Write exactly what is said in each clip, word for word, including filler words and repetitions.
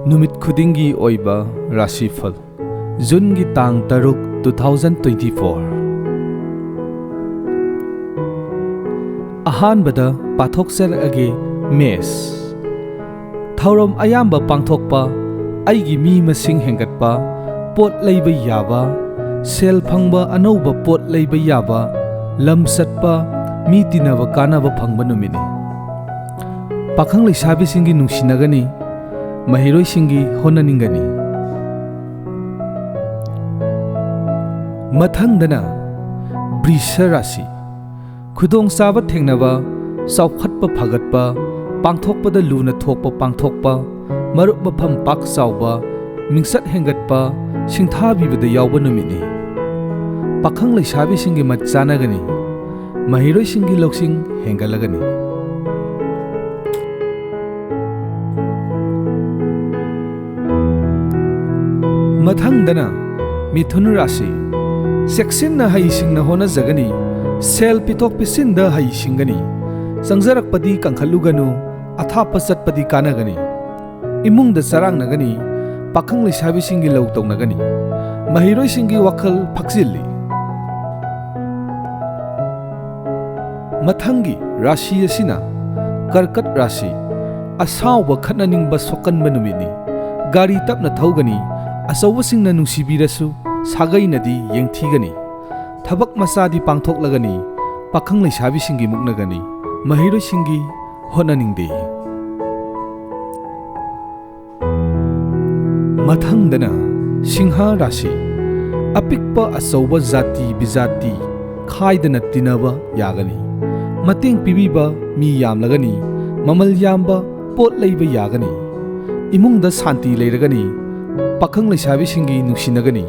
ꯅꯨꯃꯤꯠ ꯈꯨꯗꯤꯡꯒꯤ ꯑꯣꯏꯕ ꯔꯥꯁꯤꯐꯜ, ꯖꯨꯟꯒꯤ ꯇꯥꯡ ꯇꯔꯨꯛ, two thousand twenty-four꯫ ꯑꯍꯥꯟꯕꯗ ꯄꯥꯊꯣꯛꯆꯔꯛꯑꯒꯦ, ꯃꯦꯁ꯫ ꯊꯧꯔꯝ ꯑꯌꯥꯝꯕ ꯄꯥꯡꯊꯣꯛꯄ, ꯑꯩꯒꯤ ꯃꯤ ꯃꯁꯤꯡ ꯍꯦꯟꯒꯠꯄ, ꯄꯣꯠ ꯂꯩꯕ ꯌꯥꯕ, ꯁꯦꯜ ꯐꯪꯕ, ꯑꯅꯧꯕ ꯄꯣꯠ ꯂꯩꯕ ꯌꯥꯕ, ꯂꯝ ꯆꯠꯄ, ꯃꯤ ꯇꯤꯟꯅꯕ, ꯀꯥꯟꯅꯕ ꯐꯪꯕ ꯅꯨꯃꯤꯠꯅꯤ꯫ ꯄꯥꯈꯪ ꯂꯩꯁꯥꯕꯤꯁꯤꯡꯒꯤ ꯅꯨꯡꯁꯤꯅꯒꯅꯤ, ꯃꯍꯩꯔꯣꯏꯁꯤꯡꯒꯤ ꯍꯣꯠꯅꯅꯤꯡꯒꯅꯤ꯫ ꯃꯊꯪꯗꯅ ꯕ꯭ꯔꯤꯁ ꯔꯥꯁꯤ꯫ ꯈꯨꯗꯣꯡꯆꯥꯕ ꯊꯦꯡꯅꯕ, ꯆꯥꯎꯈꯠꯄ ꯐꯒꯠꯄ, ꯄꯥꯡꯊꯣꯛꯄꯗ ꯂꯨꯅ ꯊꯣꯛꯄ ꯄꯥꯡꯊꯣꯛꯄ, ꯃꯔꯨꯞ ꯃꯐꯝ ꯄꯥꯛ ꯆꯥꯎꯕ, ꯃꯤꯡꯆꯠ ꯍꯦꯟꯒꯠꯄ, ꯁꯤꯡꯊꯥꯕꯤꯕꯗ ꯌꯥꯎꯕ ꯅꯨꯃꯤꯠꯅꯤ꯫ ꯄꯥꯈꯪ ꯂꯩꯁꯥꯕꯤꯁꯤꯡꯒꯤ ꯃꯠ ꯆꯥꯅꯒꯅꯤ, ꯃꯍꯩꯔꯣꯏꯁꯤꯡꯒꯤ ꯂꯧꯁꯤꯡ ꯍꯦꯟꯒꯠꯂꯒꯅꯤ꯫ ꯃꯊꯪꯗꯅ ꯃꯤꯊꯨꯟ ꯔꯥꯁꯤ꯫ ꯆꯦꯛꯁꯤꯟꯅ ꯍꯩꯁꯤꯡꯅ ꯍꯣꯠꯅꯖꯒꯅꯤ, ꯁꯦꯜ ꯄꯤꯊꯣꯛ ꯄꯤꯁꯤꯟꯗ ꯍꯩꯁꯤꯡꯒꯅꯤ, ꯆꯪꯖꯔꯛꯄꯗꯤ ꯀꯟꯈꯠꯂꯨꯒꯅꯨ, ꯑꯊꯥꯞꯄ ꯆꯠꯄꯗꯤ ꯀꯥꯟꯅꯒꯅꯤ꯫ ꯏꯃꯨꯡꯗ ꯆꯔꯥꯡꯅꯒꯅꯤ, ꯄꯥꯈꯪ ꯂꯩꯁꯥꯕꯤꯁꯤꯡꯒꯤ ꯂꯧ ꯇꯧꯅꯒꯅꯤ, ꯃꯍꯩꯔꯣꯏꯁꯤꯡꯒꯤ ꯋꯥꯈꯜ ꯐꯛꯆꯤꯜꯂꯤ꯫ ꯃꯊꯪꯒꯤ ꯔꯥꯁꯤ ꯑꯁꯤꯅ ꯀꯔꯀꯠ ꯔꯥꯁꯤ꯫ ꯑꯁꯥꯎꯕ, ꯈꯠꯅꯅꯤꯡꯕ, ꯁꯣꯛꯀꯟꯕ ꯅꯨꯃꯤꯠꯅꯤ꯫ ꯒꯥꯔꯤ ꯇꯞꯅ ꯊꯧꯒꯅꯤ, ꯑꯆꯧꯕꯁꯤꯡꯅ ꯅꯨꯡꯁꯤꯕꯤꯔꯁꯨ ꯁꯥꯒꯩꯅꯗꯤ ꯌꯦꯡꯊꯤꯒꯅꯤ꯫ ꯊꯕꯛ ꯃꯆꯥꯗꯤ ꯄꯥꯡꯊꯣꯛꯂꯒꯅꯤ, ꯄꯥꯈꯪ ꯂꯩꯁꯥꯕꯤꯁꯤꯡꯒꯤ ꯃꯨꯛꯅꯒꯅꯤ, ꯃꯍꯩꯔꯣꯏꯁꯤꯡꯒꯤ ꯍꯣꯠꯅꯅꯤꯡꯗꯦ꯫ ꯃꯊꯪꯗꯅ ꯁꯤꯡꯍ ꯔꯥꯁꯤ꯫ ꯑꯄꯤꯛꯄ ꯑꯆꯧꯕ, ꯖꯥꯇꯤ ꯕꯤꯖꯥꯇꯤ ꯈꯥꯏꯗꯅ ꯇꯤꯟꯅꯕ ꯌꯥꯒꯅꯤ꯫ ꯃꯇꯦꯡ ꯄꯤꯕꯤꯕ ꯃꯤ ꯌꯥꯝꯂꯒꯅꯤ, ꯃꯃꯜ ꯌꯥꯝꯕ ꯄꯣꯠ ꯂꯩꯕ ꯌꯥꯒꯅꯤ꯫ ꯏꯃꯨꯡꯗ ꯁꯥꯟꯇꯤ ꯂꯩꯔꯒꯅꯤ, ꯄꯥꯈꯪ ꯂꯩꯁꯥꯕꯤꯁꯤꯡꯒꯤ ꯅꯨꯡꯁꯤꯅꯒꯅꯤ,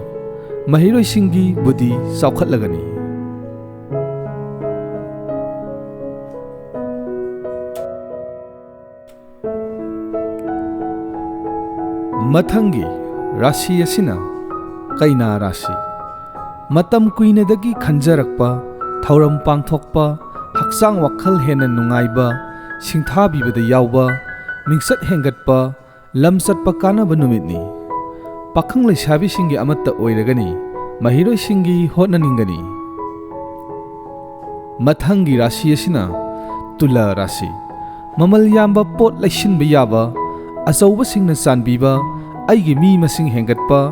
ꯃꯍꯩꯔꯣꯏꯁꯤꯡꯒꯤ ꯕꯨꯙꯤ ꯆꯥꯎꯈꯠꯂꯒꯅꯤ꯫ ꯃꯊꯪꯒꯤ ꯔꯥꯁꯤ ꯑꯁꯤꯅ ꯀꯩꯅꯥ ꯔꯥꯁꯤ꯫ ꯃꯇꯝ ꯀꯨꯏꯅꯗꯒꯤ ꯈꯟꯖꯔꯛꯄ, ꯊꯧꯔꯝ ꯄꯥꯡꯊꯣꯛꯄ, ꯍꯛꯆꯥꯡ ꯋꯥꯈꯜ ꯍꯦꯟꯅ ꯅꯨꯡꯉꯥꯏꯕ, ꯁꯤꯡꯊꯥꯕꯤꯕꯗ ꯌꯥꯎꯕ, ꯃꯤꯡꯆꯠ ꯍꯦꯟꯒꯠꯄ, ꯂꯝ ꯆꯠꯄ ꯀꯥꯟꯅꯕ ꯅꯨꯃꯤꯠꯅꯤ꯫ ꯄꯥꯈꯪ ꯂꯩꯁꯥꯕꯤꯁꯤꯡꯒꯤ ꯑꯃꯠꯇ ꯑꯣꯏꯔꯒꯅꯤ꯫ ꯃꯍꯩꯔꯣꯏꯁꯤꯡꯒꯤ ꯍꯣꯠꯅꯅꯤꯡꯒꯅꯤ꯫ ꯃꯊꯪꯒꯤ ꯔꯥꯁꯤ ꯑꯁꯤꯅ ꯇꯨꯂꯥ ꯔꯥꯁꯤ꯫ ꯃꯃꯜ ꯌꯥꯝꯕ ꯄꯣꯠ ꯂꯩꯁꯤꯟꯕ ꯌꯥꯕ, ꯑꯆꯧꯕꯁꯤꯡꯅ ꯆꯥꯟꯕꯤꯕ, ꯑꯩꯒꯤ ꯃꯤ ꯃꯁꯤꯡ ꯍꯦꯟꯒꯠꯄ,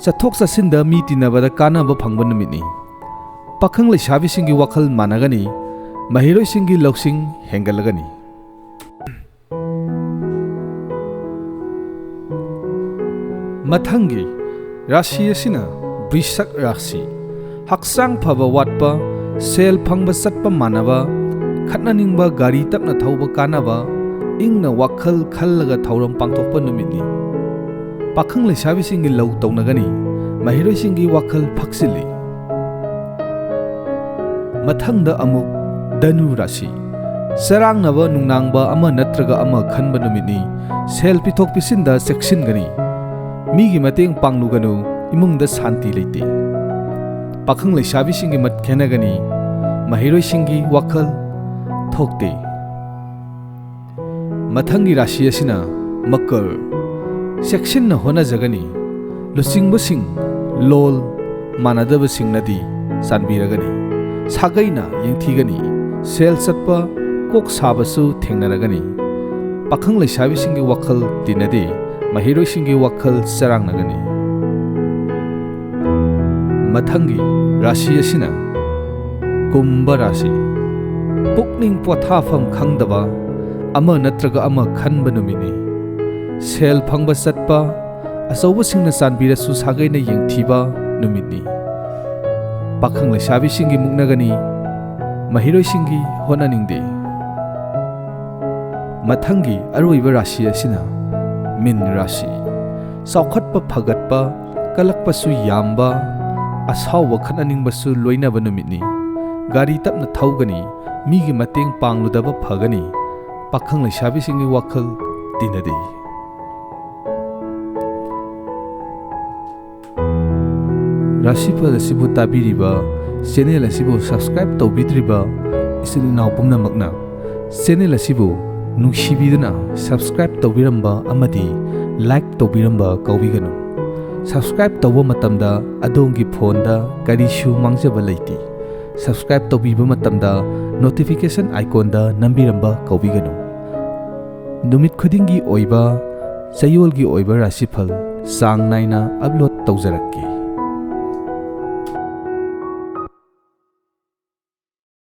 ꯆꯠꯊꯣꯛ ꯆꯠꯁꯤꯟꯗ ꯃꯤ ꯇꯤꯟꯅꯕꯗ ꯀꯥꯟꯅꯕ ꯐꯪꯕ ꯅꯨꯃꯤꯠꯅꯤ꯫ ꯄꯥꯈꯪ ꯂꯩꯁꯥꯕꯤꯁꯤꯡꯒꯤ ꯋꯥꯈꯜ ꯃꯥꯟꯅꯒꯅꯤ꯫ ꯃꯍꯩꯔꯣꯏꯁꯤꯡꯒꯤ ꯂꯧꯁꯤꯡ ꯍꯦꯟꯒꯠꯂꯒꯅꯤ꯫ ꯃꯊꯪꯒꯤ ꯔꯥꯁꯤ ꯑꯁꯤꯅ ꯕ꯭ꯔꯤꯁꯛ ꯔꯥꯁꯤ꯫ ꯍꯛꯆꯥꯡ ꯐꯕ ꯋꯥꯠꯄ, ꯁꯦꯜ ꯐꯪꯕ ꯆꯠꯄ ꯃꯥꯟꯅꯕ, ꯈꯠꯅꯅꯤꯡꯕ, ꯒꯥꯔꯤ ꯇꯞꯅ ꯊꯧꯕ ꯀꯥꯟꯅꯕ, ꯏꯪꯅ ꯋꯥꯈꯜ ꯈꯜꯂꯒ ꯊꯧꯔꯝ ꯄꯥꯡꯊꯣꯛꯄ ꯅꯨꯃꯤꯠꯅꯤ꯫ ꯄꯥꯈꯪ ꯂꯩꯁꯥꯕꯤꯁꯤꯡꯒꯤ ꯂꯧ ꯇꯧꯅꯒꯅꯤ꯫ ꯃꯍꯩꯔꯣꯏꯁꯤꯡꯒꯤ ꯋꯥꯈꯜ ꯐꯛꯆꯤꯜꯂꯤ꯫ ꯃꯊꯪꯗ ꯑꯃꯨꯛ ꯙꯅꯨ ꯔꯥꯁꯤ꯫ ꯆꯔꯥꯡꯅꯕ, ꯅꯨꯡꯅꯥꯡꯕ ꯑꯃ ꯅꯠꯇ꯭ꯔꯒ ꯑꯃ ꯈꯟꯕ ꯅꯨꯃꯤꯠꯅꯤ꯫ ꯁꯦꯜ ꯄꯤꯊꯣꯛ ꯄꯤꯁꯤꯟꯗ ꯆꯦꯛꯁꯤꯟꯒꯅꯤ꯫ ꯃꯤꯒꯤ ꯃꯇꯦꯡ ꯄꯥꯡꯂꯨꯒꯅꯨ, ꯏꯃꯨꯡꯗ ꯁꯥꯟꯇꯤ ꯂꯩꯇꯦ꯫ ꯄꯥꯈꯪ ꯂꯩꯁꯥꯕꯤꯁꯤꯡꯒꯤ ꯃꯠ ꯈꯦꯟꯅꯒꯅꯤ꯫ ꯃꯍꯩꯔꯣꯏꯁꯤꯡꯒꯤ ꯋꯥꯈꯜ ꯊꯣꯛꯇꯦ꯫ ꯃꯊꯪꯒꯤ ꯔꯥꯁꯤ ꯑꯁꯤꯅ ꯃꯀꯔ꯫ ꯆꯦꯛꯁꯤꯟꯅ ꯍꯣꯠꯅꯖꯒꯅꯤ꯫ ꯂꯨꯆꯤꯡꯕꯁꯤꯡ, ꯂꯣꯜ ꯃꯥꯟꯅꯗꯕꯁꯤꯡꯅꯗꯤ ꯆꯥꯟꯕꯤꯔꯒꯅꯤ꯫ ꯁꯥꯒꯩꯅ ꯌꯦꯡꯊꯤꯒꯅꯤ꯫ ꯁꯦꯜ ꯆꯠꯄ, ꯀꯣꯛ ꯁꯥꯕꯁꯨ ꯊꯦꯡꯅꯔꯒꯅꯤ꯫ ꯄꯥꯈꯪ ꯂꯩꯁꯥꯕꯤꯁꯤꯡꯒꯤ ꯋꯥꯈꯜ ꯇꯤꯟꯅꯗꯦ꯫ ꯃꯍꯩꯔꯣꯏꯁꯤꯡꯒꯤ ꯋꯥꯈꯜ ꯆꯔꯥꯡꯅꯒꯅꯤ꯫ ꯃꯊꯪꯒꯤ ꯔꯥꯁꯤ ꯑꯁꯤꯅ ꯀꯨꯝꯚ ꯔꯥꯁꯤ꯫ ꯄꯨꯛꯅꯤꯡ ꯄꯣꯊꯥꯐꯝ ꯈꯪꯗꯕ, ꯑꯃ ꯅꯠꯇ꯭ꯔꯒ ꯑꯃ ꯈꯟꯕ ꯅꯨꯃꯤꯠꯅꯤ꯫ ꯁꯦꯜ ꯐꯪꯕ ꯆꯠꯄ, ꯑꯆꯧꯕꯁꯤꯡꯅ ꯆꯥꯟꯕꯤꯔꯁꯨ ꯁꯥꯒꯩꯅ ꯌꯦꯡꯊꯤꯕ ꯅꯨꯃꯤꯠꯅꯤ꯫ ꯄꯥꯈꯪ ꯂꯩꯁꯥꯕꯤꯁꯤꯡꯒꯤ ꯃꯨꯛꯅꯒꯅꯤ, ꯃꯍꯩꯔꯣꯏꯁꯤꯡꯒꯤ ꯍꯣꯠꯅꯅꯤꯡꯗꯦ꯫ ꯃꯊꯪꯒꯤ ꯑꯔꯣꯏꯕ ꯔꯥꯁꯤ ꯑꯁꯤꯅ ꯃꯤꯟ ꯔꯥꯁꯤ꯫ ꯆꯥꯎꯈꯠꯄ, ꯐꯒꯠꯄ, ꯀꯜꯂꯛꯄꯁꯨ ꯌꯥꯝꯕ, ꯑꯁꯥꯎꯕ, ꯈꯠꯅꯅꯤꯡꯕꯁꯨ ꯂꯣꯏꯅꯕ ꯅꯨꯃꯤꯠꯅꯤ꯫ ꯒꯥꯔꯤ ꯇꯞꯅ ꯊꯧꯒꯅꯤ, ꯃꯤꯒꯤ ꯃꯇꯦꯡ ꯄꯥꯡꯂꯨꯗꯕ ꯐꯒꯅꯤ꯫ ꯄꯥꯈꯪ ꯂꯩꯁꯥꯕꯤꯁꯤꯡꯒꯤ ꯋꯥꯈꯜ ꯇꯤꯟꯅꯗꯦ꯫ ꯔꯥꯁꯤꯐꯜ ꯑꯁꯤꯕꯨ ꯇꯥꯕꯤꯔꯤꯕ, ꯆꯦꯅꯦꯜ ꯑꯁꯤꯕꯨ ꯁꯕꯁꯀ꯭ꯔꯥꯏꯕ ꯇꯧꯕꯤꯗ꯭ꯔꯤꯕ ꯏꯆꯤꯜ ꯏꯅꯥꯎ ꯄꯨꯝꯅꯃꯛꯅ ꯆꯦꯅꯦꯜ ꯑꯁꯤꯕꯨ ꯅꯨꯡꯁꯤꯕꯤꯗꯨꯅ subscribe ꯇꯧꯕꯤꯔꯝꯕ ꯑꯃꯗꯤ like ꯇꯧꯕꯤꯔꯝꯕ ꯀꯥꯎꯕꯤꯒꯅꯨ꯫ Subscribe ꯇꯧꯕ ꯃꯇꯝꯗ ꯑꯗꯣꯝꯒꯤ phoneꯗ ꯀꯔꯤꯁꯨ ꯃꯥꯡꯖꯕ ꯂꯩꯇꯦ꯫ Subscribe ꯇꯧꯕꯤꯕ ꯃꯇꯝꯗ notification iconꯗ ꯅꯝꯕꯤꯔꯝꯕ ꯀꯥꯎꯕꯤꯒꯅꯨ꯫ ꯅꯨꯃꯤꯠ ꯈꯨꯗꯤꯡꯒꯤ ꯑꯣꯏꯕ ꯆꯌꯣꯜꯒꯤ ꯑꯣꯏꯕ ꯔꯥꯁꯤꯐꯜ ꯆꯥꯡ ꯅꯥꯏꯅ upload ꯇꯧꯖꯔꯛꯀꯦ꯫